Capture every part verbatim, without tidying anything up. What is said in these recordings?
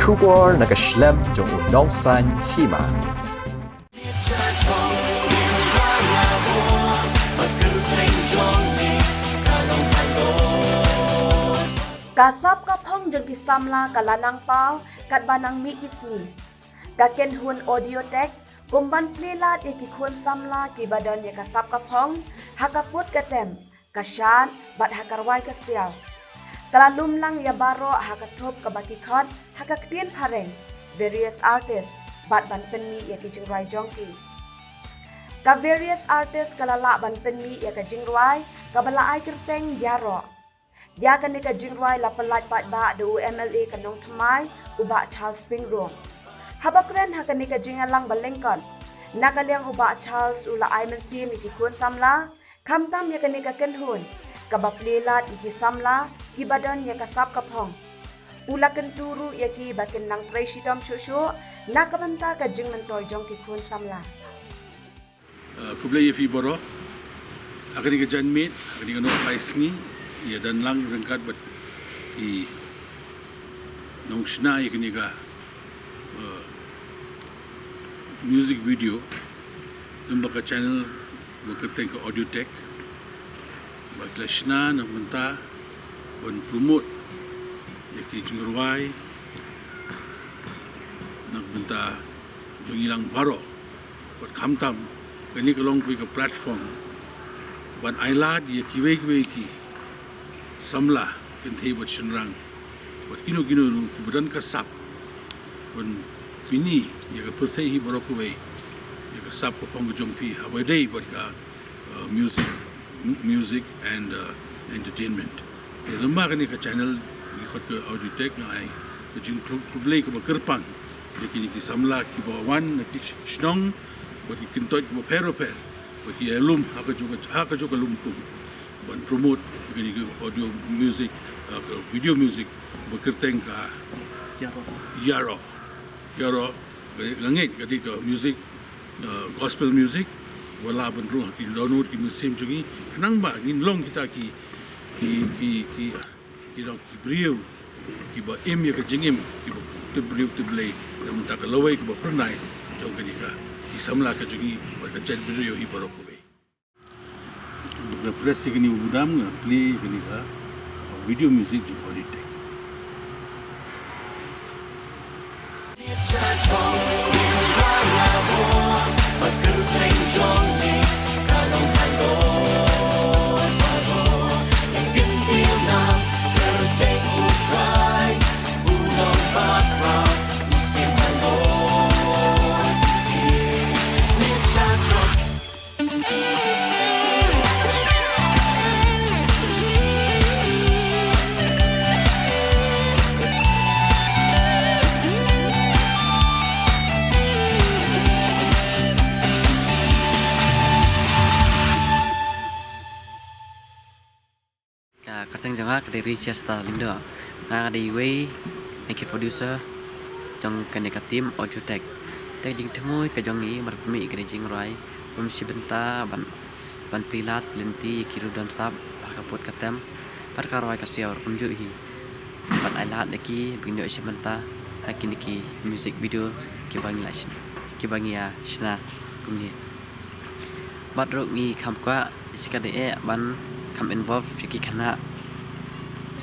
Khubor na ka shlem jong u nongsan hima. Ka sap ka phong jong ki samla ka la nang paw katba nang mih ki sngi. Ka kynhun Audiotech kum ban plie lad ïa ki khun samla kiba don ïa ka sap ka phong ha ka put ka tem, ka shad bad ha ka rwai ka siaw. Ka la lum lang ïa baroh ha ka thup kaba ki khot ha ka ktien phareng various artists bad ban pynmih ïa ki jingrwai jong ki. Ka various artists ka la lah ban pynmih ïa ka jingrwai kaba la ai kyrteng Ïaroh. Ïa kane ka jingrwai la pyllait paidbah da u M L A ka Nongthymmai, u Bah Charles Pyngrope. Haba kren ha kane ka jingïalang ba lyngkot, na ka liang u Bah Charles u la ai mynsiem ïa ki khun samla, khamtam ïa kane ka kynhun kaba plie lad ïa ki samla kiba don ïa ka sap ka phong. U la kyntu ruh ïa ki ba kin nang trei shitom shuh shuh na ka bynta ka jingmyntoi jong ki khun samla. Uh, khublei ïa phi baroh. Ha kane ka janmiet, ha kane ka nohphai sngi, ïa don lang ryngkat bad ki nongshna ïa kane ka uh, music video lyngba ka channel ba kyrteng ka Audiotech. Ba ki la shna na ka bynta ban promote ïa ki jingrwai na ka bynta jong ngi lang baroh. Bad khamtam kane ka long kawei ka platform ban ailad ïa kiwei kiwei ki samla kynthei bad shynrang bad kino kino ruh kiba don ka sap ban pyni ïa ka pyrthei hi baroh kawei ïa ka sap ka phong ka jong phi haba ïadei bad ka uh, music, mu- music and uh, entertainment. Te lyngba kane ka channel ngi khot ka Audiotech, nga ai ka jingkhublei kaba kyrpang ïa kine ki samla kiba wan na ki sh- shnong bad ki kyntoit kiba pher bapher bad ki ïalum ha kajuh ka ha kajuh ka lympung ban promote ïa kine ki audio music, uh, ka video music ba kyrteng ka Ïaroh. Ïaroh. Ïaroh. Nga ngeit ka dei ka music, uh, gospel music, ba lah ban rung ha ki dohnud ki mynsiem jong ngi. Khnang ba ngin long kita ki ki ki ki ki long ki briew kiba im ïa ka jingim, kiba tip briew tip Blei na ka bynta ka lawei kaba phyrnai jong kane ka ki samla ka jong ngi bad ka jaitbynriew hi baroh kawei. Nga press ïa kane u budam, nga play ïa kane ka video music jong Audiotech. Ka kyrteng jong nga ka dei Richester Lyngdoh. Nga ka dei iwei na ki producer jong kane ka team Audiotech. Te ka jingthmu ka jong ngi mar pynmih kane ka jingrwai, pynmih shi bynta ban ban plie lad plie lynti ïa ki rudon sap ha ka pud ka tem bad ka rwai ka siaw ruh kumjuh hi. Ban ai lad ïa ki ba ngin ïoh shi bynta ha kine ki music video kiba ngi la shna, kiba ngi ïa shna kumne. Bad ruh ngi kham kwah shi katdei eh ban kham involve ïa ki khynnah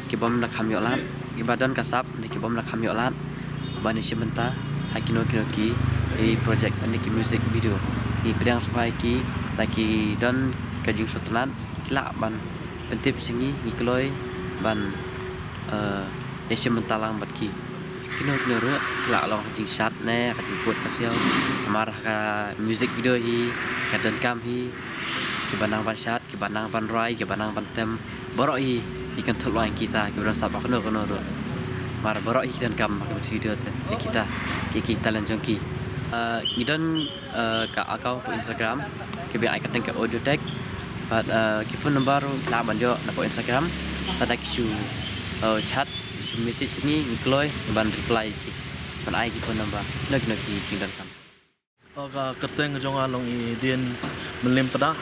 ki bym da kham ïoh lad, kiba don ka sap ne ki bym da kham ïoh lad, ban ïa shim bynta ha kino kino ki, eh, project ne ki music video. Ngi pdiang sngewbha ïa ki, lada ki don ka jingsngewtynnat ki lah ban pyntip sha ngi, ngi kloi ban, eh, ïa shim bynta lang bad ki. Kino kino ruh ki lah long ka jingshad ne ka jingpud ka siaw. Namar ha ka music video hi ka donkam hi kiba nang ban shad, kiba nang ban rwai, kiba nang ban tem. Baroh hi ki kynthup lang ïa kita kiba don sap ha kano kano ruh. Namar baroh hi ki donkam ha ka video te ïa kita, ïa ki talent jong ki. Ah, ngi don, ah, ka account ha Instagram kaba ai ka kyrteng ka Audiotech. Bad, ah, ki phone number ruh ki lah ban ïoh na ka Instagram. Lada ki shu, ah, chat, shu message ngi, ngi kloi ban reply ïa ki, ban ai ki phone number. Kino kino ki jingdonkam. Oh, ka kyrteng ka jong nga long i Dien Mylliem Pdah.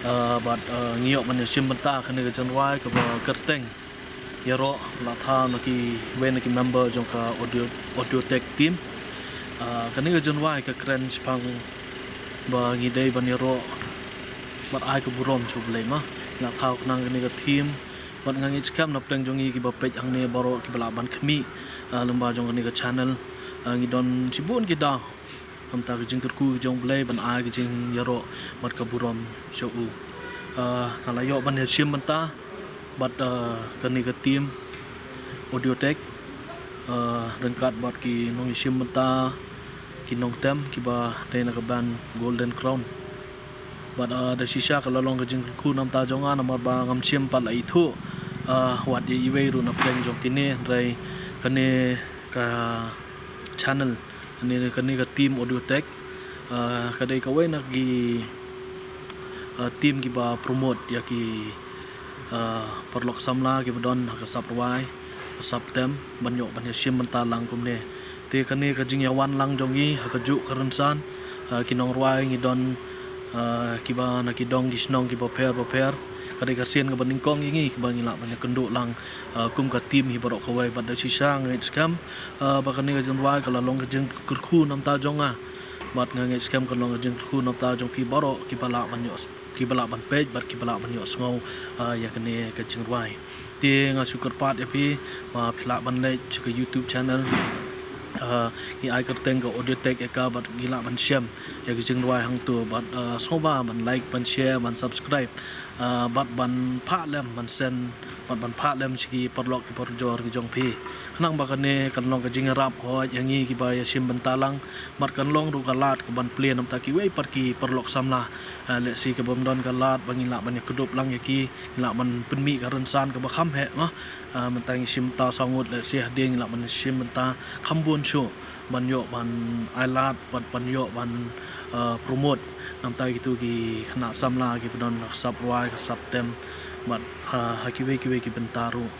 Ah, bad, ah, ngi ïoh ban ïa shim bynta kane ka jingrwai kaba kyrteng ïaroh la thaw na kiwei na ki member jong ka audio, Audiotech team. Ah, kane ka jingrwai ka kren shaphang ba ngi dei ban ïaroh bad ai ka burom sha U Blei ma. La thaw khnang kane ka theme bad nga ngeit skhem na pdeng jong ngi kiba peit hangne baroh kiba lah ban khmih, ah, lyngba jong kane ka channel. Ah, ngi don shibun ki daw. Namta ka jingkyrkhu jong U Blei ban ai ka jingïaroh bad ka burom sha u. Ah, nga la ïoh ban ïashim bynta bad, ah, kane ka team Audiotech, ah, ryngkat bad ki nongïashim bynta, ki nongtem kiba dei na ka band Golden Crown. Bad, ah, da shisha ka la long ka jingkyrkhu namta jong nga namar ba ngam shym pat la ithuh, ah, wat ïa iwei ruh na pdeng jong kine, hynrei kane ka channel, kane, kane ka team Audiotech, ah, ka dei kawei na ki, ah, team kiba promote ïa ki, ah, paralok samla kiba don ha ka sap rwai, ka sap tem, ban ïoh ban ïashim bynta lang kumne. Te kane ka jingïawan lang jong ngi ha kajuh ka rynsan, ah, ki nongrwai ngi don, ah, kiba na ki dong ki shnong kiba pher bapher. Ka dei ka sien kaba nyngkong ïa ngi kiba ngi lah ban ïakynduh lang, ah, kum ka team hi baroh kawei bad da shisha nga ngeit skhem, ah, ba kane ka jingrwai ka la long ka jingkyrkhu namta jong nga. Bad nga ngeit skhem ka long ka jingkyrkhu namta jong phi baroh kiba lah ban ïoh, kiba lah ban peit bad kiba lah ban ïohsngew, ah, ïa kane ka jingrwai. Te nga shu kyrpad ïa phi ba phi lah ban leit sha ka YouTube channel. Ah, ngi ai kyrteng ka Audiotech ïa ka bad ngi lah ban shem ïa ka jingrwai hangto bad, ah, sngewbha ban like, ban share, ban subscribe, ah, bad ban phah lem, ban send, bad ban phah lem sha ki paralok ki parajor ki jong phi. Khnang ba kane kan long ka jingïarap hoi ïa ngi kiba ïashim bynta lang bad kan long ruh ka lad ka ban plie namta kiwei pat ki paralok samla. Ah, lehse ka bym don ka lad ba ngi lah ban ïakdup lang ïa ki, ngi lah ban pynmih ka rynsan kaba kham heh ma. Ah, mynta ngi shim bynta saw ngut, lehse hadien ngi lah ban shim bynta kham bun shuh ban ïoh ban ai lad bad ban ïoh ban, ah, promote namta kito ki khynnah samla kiba don ha ka sap rwai, ka sap tem bad, ah, ha kiwei kiwei ki bynta ruh.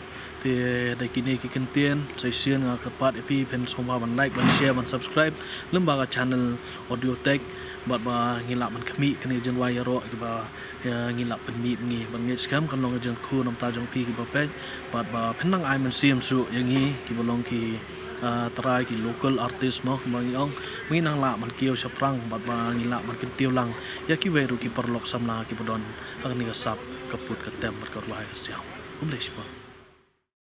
Te da kine ki kyntien sa shisien nga kyrpad ïa phi phin sngewbha ban like, ban share, ban subscribe lyngba ka channel Audiotech bad ba ngi lah ban khmih kane ka jingrwai ïaroh kiba, ïa, ngi lah pynmih ngi. Bad ngeit skhem kan long ka jingkyrkhu namta jong phi kiba peit bad ba phin nang ai mynsiem shuh ïa ngi kiba long ki, ah, trai ki local artist mo, ba ngi ong ba ngi nang lah ban kiew shaphrang bad ba ngi lah ban kyntiew lang ïa kiwei ruh ki paralok samla kiba don ha kane ka sap ka put ka tem bad ka rwai ka siaw. Khublei shibun.